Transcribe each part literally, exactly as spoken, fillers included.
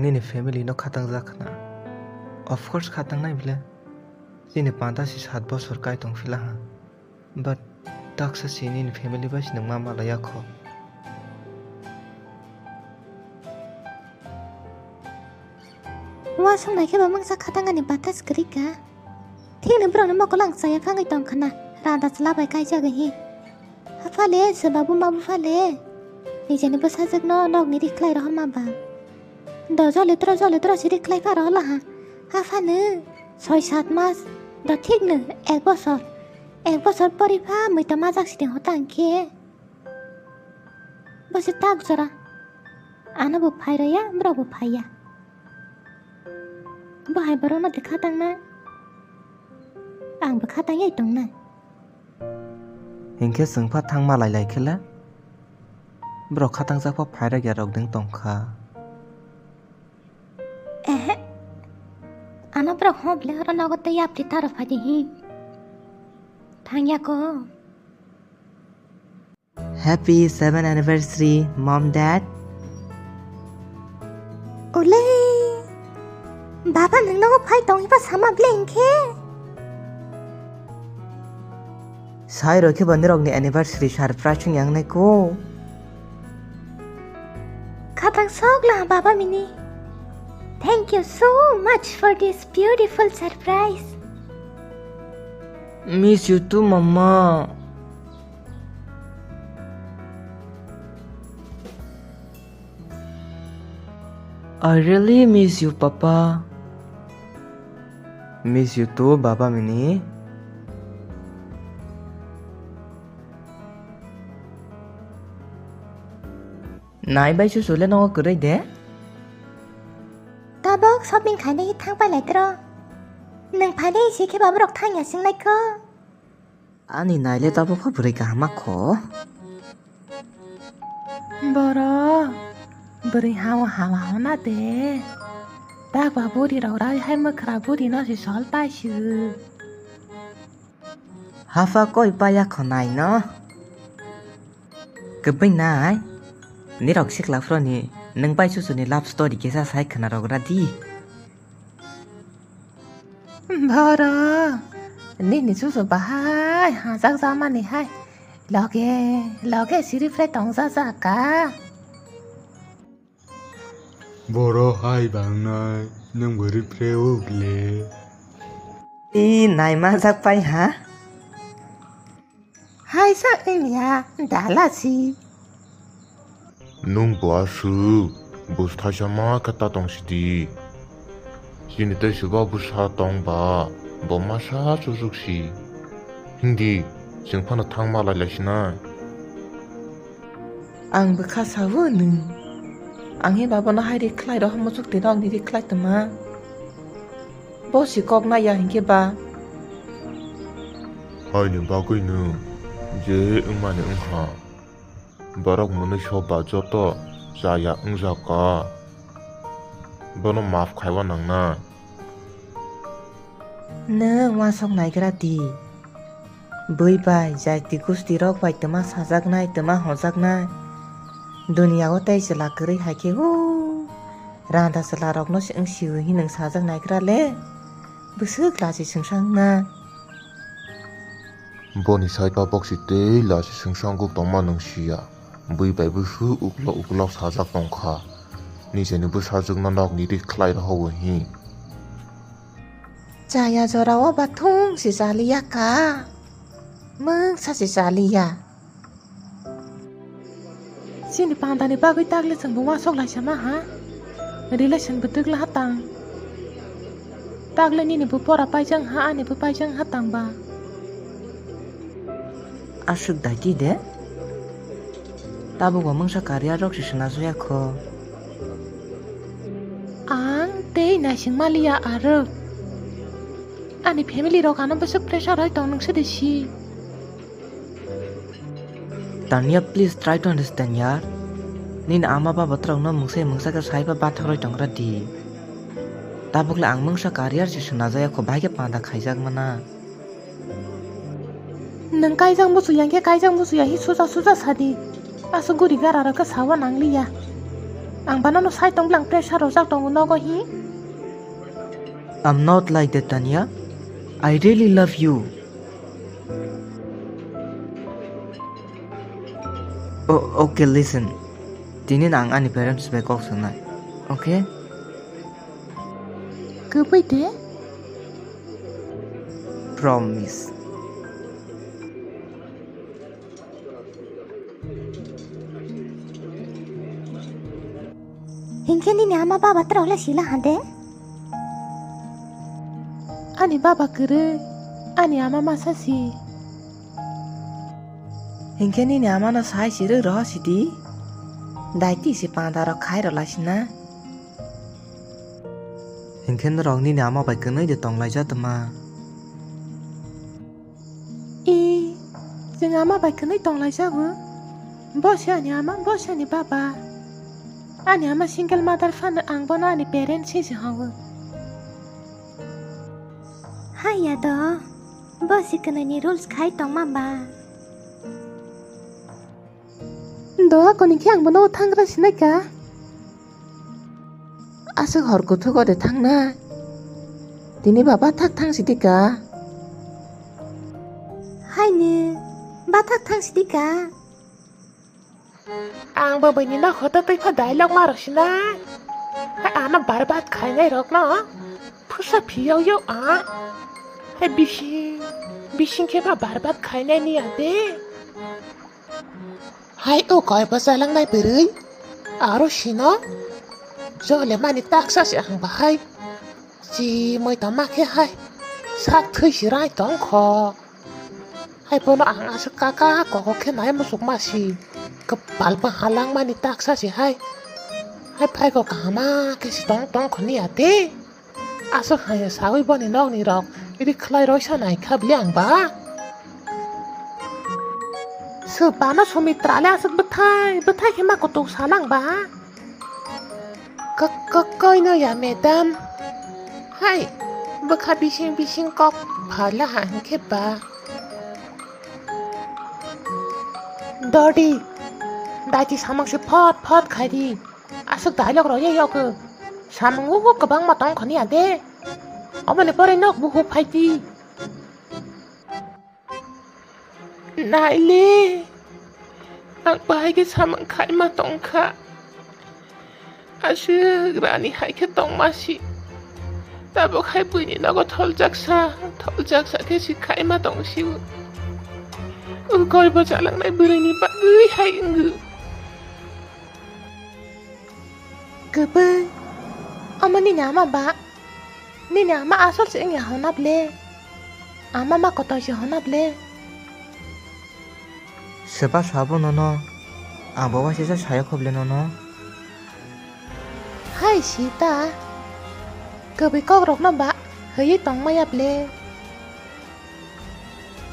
Nini family no khatangjak khna. Of course khatangnai bile. Chini panda si sat bosor kai tong phila ha. But taksa si nini family bai si nwng ma malaya kho. Wasung nai khe ba mungsa khatangani batas kwrwi ka. Thikni borokni mokol ang chaya phangwi tong khna. Rada chwla bai kaijagwi hi. Aphale, se babu mabu phale. Nijeni bwsajwkno nokni ri khlai rohorma ba. Do jole tro jole tro si ri khlai pha rohorla ha. Aphano soi sat mas. Do thikno ek bosor. Ek bosor pori pha mui ta majak siding hota hwnkhe. Bo se tak jora. Ano bo phai rwya, borok bo phaiya. Bo hai borokno de khatangnai. Ang bo khatangwi tongnai. Hinkhe chwng pha thangma lai lai khe le, borok khatangjak pha phairok ya rok ding tong kha. Ehe. Ano borok hop le oro nogo tei yapri taro phai di hi. Thang ya ko. Happy seventh anniversary, Mom, Dad. Ole, baba nwng nogo phai tong hiba sama bile hinkhe? Sai rokhe ba nirokni anniversary surprise wng yang nai ko. Khatang sok la baba mini. Thank you so much for this beautiful surprise. Miss you too, Mama. I really miss you, Papa. Miss you too, Baba Mini. Nai bai susu le nogo kwrwi de? Tabok shopping khainai thang pai lai tro. Nwng phainai se khe baborok thang ya sing lai kho. Ani naile tabuk pha bwrwi kaham kho. Boro, bwrwi hao hao hona de. Tak ba buri rok rai hai mwkhra buri no si sol pai si. Hapha koi paya kho nai no. Kwbwi nai. Nirok sikla phroni nwng bai susuni love story kisa sai khna rok ra di. Boro, nini chuchu bahai hajak jamani hai. Loge, loge siri phre tong jajak ka. Boro hai bangnai, nwng bo ripre o gle. I naima jak pai ha? Hai sa wngya, dala si. Nwng bo aswk, bwsai thaisa ma khe ta tong sidi. Chini tei swba bwsa tong ba, bo masa chuchuk si. Hindi, chwng phano thang ma lai lai sinai. Ang bwkha sao nwng. Ang he ba bono hai ri khlai rohor muchuk twi nokni ri khlai tongma. Bo si kok na ya hinkhe ba. Haini bagwi nwng je wngmani wngkha. Borok mwnwi so ba joto chaya wngjakha. Bono maaf khaiwi nangnai. Nwng uansuk naigra di. Bui bai, jaiti gusti rok bai twma sajaknai, twma hojaknai. Duniya o tei chwla kwrwi hai khe, o, randa chwla rokno se wng sio hinwi sajak naigra le. Bwswk lachi swngsa wngna. Boni sai tabok si tei lachi swngsa wngwi tongma nwng siya. Bui bai bwswk uklok uklok sajak tongkha. Nijeni bwsajwkno nokni ri khlai rohogo hi. Chaya jorao ba thung si chaliya ka. Mungsa si chaliya. Chini pandani bagwi takle chwng bo uansuk laisa ma ha? Relation bo twkla ha tang. Takle nini bo pora paijak ha, ani bo paijak ha tang ba. Aswk daiti de? Tabuk bo mungsa career rok se swnajaya kho. Ang tei naising maliya aro. Ani family rok ano bwswk pressure roi tong nung sidi si. Tanya, please try to understand, yaar. Nini ama baba rokno mungsa mungsa khe sai ba bathak roi tong ra di. Tabuk le ang mungsa career se swnajaya kho, bahai khe panda khaijak mana. Nwng kaijak muchung ya khe kaijak muchung ya hi suja suja sadi. Aswk guri gara rok khe sawa nangliya. Ang bana no sai tong blang pressure rojak tongo nogo hi. I'm not like that, Tanya. I really love you. O-, okay, listen. Tini ang ani parents bai kok sanai. Okay? Kwbwi de? Promise. Hinkhe nini ama baba twrok le sila hande? Ani baba kwrwi, ani ama masa si. Hinkhe nini ama no sai si rw roho sidi. Daiti si panda rok khai rw lai sina. Hinkhe norok nini ama bai kwnwi de tong lai jatma. I, chwng ama bai kwnwi tong lai jago. Bo se ani ama, bo se ani baba. Ani ama single mother phano ang bono ani parents se se hwngo. Haiya do, bo se kwnwi ni rules khai tongma ba. Doha koni khe ang bono thangra sinai ka. Aswk hor kuthuk ode thangna. Tini ba bathak thang sidi ka. Haini, bathak thang sidi ka. Ang bo bini nok hoto twi pha dialog ma rok sinai. Hai ano barbat khainai rok no. Phusa phiyok yok a. Hai bising, bising khe pha barbat khainai ni ade. Hai o koi bo chalangnai bwrwi. Aro sino. Jole mani taksa se ang bahai. Chi moi tama khe hai. Sak thwi si rai tong kho. Hai bono ang aswk kaka koko khe nai musuk ma si. Kwpal bo halang mani taksa se hai. Hai phai kho kahama khe si tong tong kho ni ade. Aswk hai sawi boni nokni rok ri khlai roisa nai kha bli ang ba. Swbano Sumitra le aswk bwthai, bwthai khe ma kutuk salang ba. Kok, kok, koi no ya, madam. Hai, bwkha bising bising kok phala ha hwnkhe ba. Dodi, daiti samung se phot phot khai di. Aswk dialog rw ye yok. Samung o kwbangma tong khani ya de. Oboni pore nok buhu phai di. Naile, ang bahai khe samung khaima tongkha. Aswk rani hai khe tongma si. Tabuk hai buini nogo tholjaksa, tholjaksa khe si khaima tong si. Ukoi bo chalangnai bwrwini bagwi hai wngwi. Kwbwi, omo nini ama ba? Nini ama asol se wngya hona ble? Ama ma kotoi se hona ble? Seba sabo nono, ang bo waisisa sayo khoble nono. Hai sita, kwbwi kokrokno ba haiwi tongmaya ble?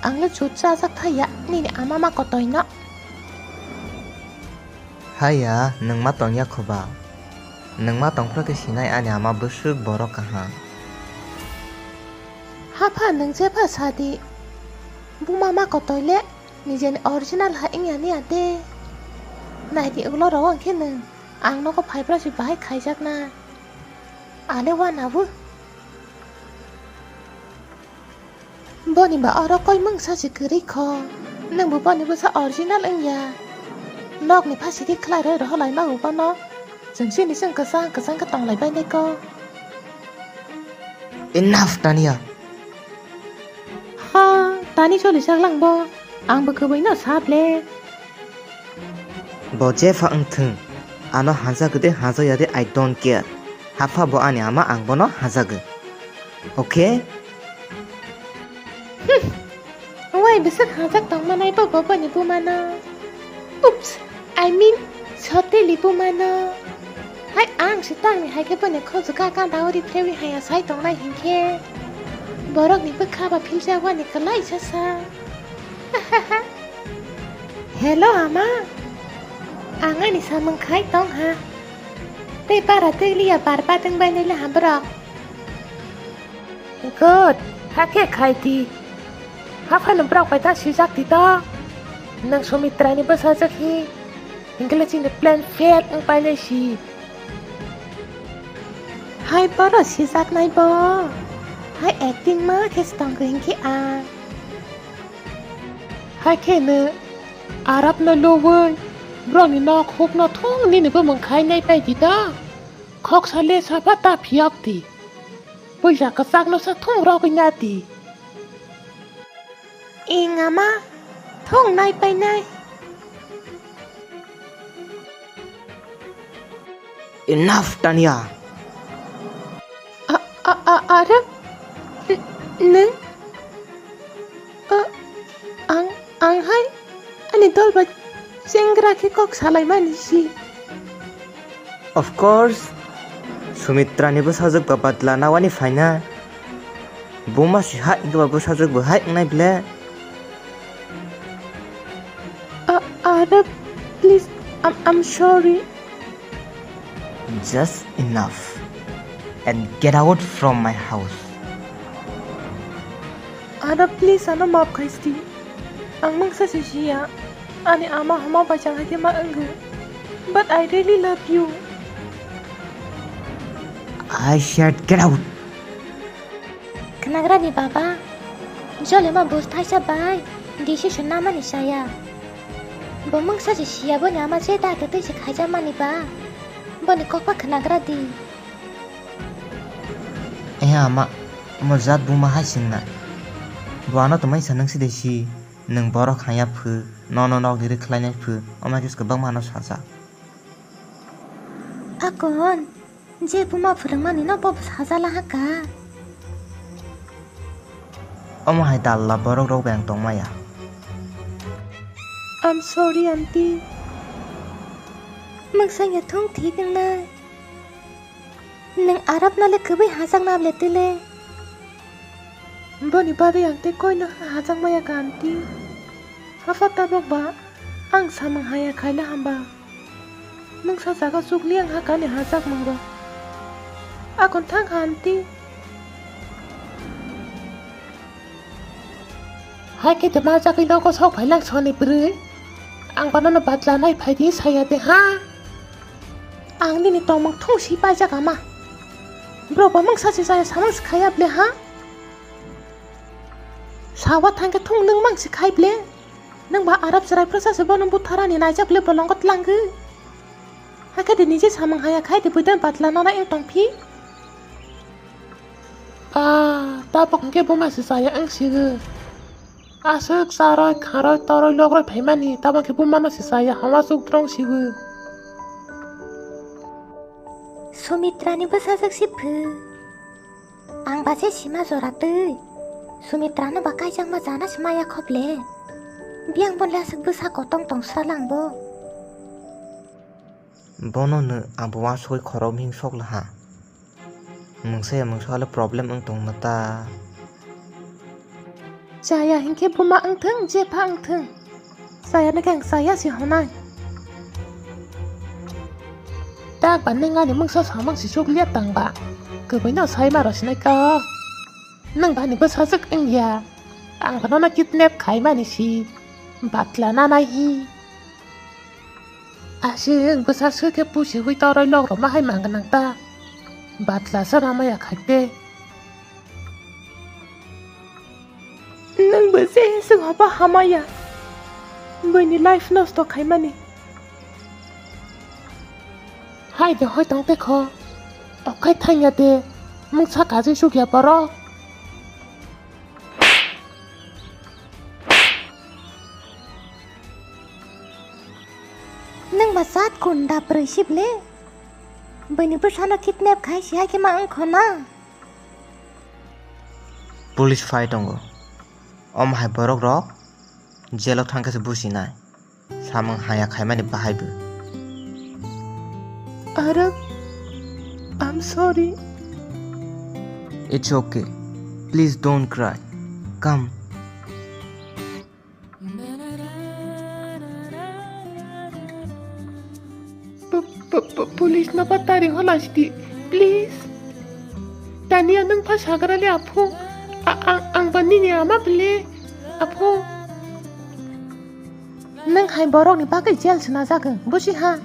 Ang le chut chajak thaya nini ama ma kotoi no. Haiya, nwng ma tongya khoba? Nwng ma tongphra khe sinai ani ama bwswk borok kaham. Hapha nwng jepha sadi. Buma ma kotoi le nijeni original ha wngya niya de. Naidi ulo rogo hwnkhe nwng ang nogo phaibrasi bahai khaijakna. Ale wana bo. Boni ba oro koi mungsa se kwrwi kho. Nwng bo boni bwsa original wngya. Nokni phasidi khlai roi rohorlai mago bono. Chwng sini chwng kwchang kwchang khe tonglai bainai kho. Enough, Tania. Ha, tani solijak lang bo. Ang bo kwbwi no sap le. Bo jepha wngthwng, ano hajagwi de hajaya de, I don't care. Hapha bo ani ama, ang bono hajagwi. Okay? Hmm. Wai bwswk hajak tongmanai bo boboni bumano. Oops, I mean, soteli bumano. Hai ang se tangni hai khe boni khojwk ka kanta o riphraiwi haya sai tongnai hinkhe. Borokni bwkha ba philjakwani kwlai sasa. Hello, ama. Ang ani samung khai tong ha. Tei para tei liya bar patwng bai nai le ha borok. Good, hakhe khai di. Haphano borok bai ta sijak di to. Nang Sumitrani bwsajwk hi. Hinkhe le chini plan fail wng painai si. Hai borok sijaknai bo. Hai acting ma khe se tongkha hinkhe ang. Hai khe no Arabno lobwi borokni nok hukno thung nini bumung khai nai pai di da. Khoksa le sapha ta phiyok di. Puila kwchakno sa thung rogwi na di. Ing ama thung nai pai nai. Enough, Tania. A, a, a, Arab? N-, nwng? A, ang, ang hai ani dol bai chengra khe kok salaimani si. Of course, Sumitrani bwsajwk ba badla nawani phaina. Buma si hai wngkhe ba bwsajwk bo hai wngnai ble. A, Arab, please, I'm, I'm sorry. Just enough. And get out from my house. Arab, please, ano maaf khai di. Ang mungsa se siya. Ani ama homa bai chang hai khe ma wngkha. But I really love you. I said get out. Khwnagrani baba, jolema bus thaisa bai decision namani saya. Bo mungsa se siya boni ama je date twi se khaijakmani ba. Boni kokba khwnagra di. Eh ama, omo jat buma hai singna. Bo ano twmai sa nung si de si, nung borok haya phu, nono nok diri khlainai phu, omo khe kwbangma ano sajak. Akon, je buma phwrwngmani no bo sajala ha ka. Omo hai dalla borok rok bai ang tongmaya. I'm sorry, aunty. Mungsanya thung thik wngnai. Nwng Arabno le kwbwi hajakna ble twi le. Boni bagwi ang tei koino hajakmaya ka, aunty. Haphar tabok ba ang samung haya khaila hamba. Mungsa jaga chukli ang hakani hajakmungrok. Akon thang kha, aunty. Hai khe de ma jagwi nogo sok phailang soni bwrwi. Ang bonono badla nai phai di saya de ha. Ang nini tongmung thung si paijak ama. Bro bo mungsa si saya samung si khaya ble ha. Sawa thangkhe thung nwng mang si khai ble. Nwng ba Arab chwrai phwrwksa se bono butharani naijak le bolongo tlangwi. Hakhe de nije samung haya khai de buidan batla nana eng tongphi. Ah, tabok hwnkhe buma se chaya wng sigo. Aswk charoi kharoi toroi logroi phaimani tabok hwnkhe bumano se chaya hama chukdrong sigo. Sumitrani bwsajwk si phu. Ang ba je sima jora twi. Sumitrano ba kaijakma jana se maya khople. Biyang bonle aswk bwsa kotong tong sralang bo. Bono no abo uansugwi khorok mihing sok laha. Mungsa ya mungsa le problem wng tong ma ta. Chaya hinkhe buma wngthung, jepha wngthung. Chaya no khe ang chaya se honai. Tak ba nwng ani mungsa samung si sukliya tang ba. Kwbwi no sai ma rw sinai ka. Nwng bani bwsajwk wngya. Ang bono no kidnap khaimani si. Batla nanai hi. Aswk bwsa swkhe pusi hui toroi lok rwma hai mang gwnang ta. Batla sa ramaya khaite. Nwng bo je swng hoba hamaya. Buini life nosto khaimani. Hai de hoi tong te kho. Okhai thangya de. Mungsa kajwi sukya borok. Nwng ba chat kunda pwrwi sible? Bini bwsano kidnap khai si hai khe ma wng kho na? Police phai tongo. Omo hai borok rok jail o thang khe se businai. Samung haya khaimani bahai bo. Arab, I'm sorry. It's okay. Please don't cry. Come. P-, p-, p-, police no patari hola sidi, please. Tania nwng pha sagra le aphung. A-, a-, ang ba nini ama bele aphung. Nwng hai borok ni bagwi jail sina jagwng, busi ha?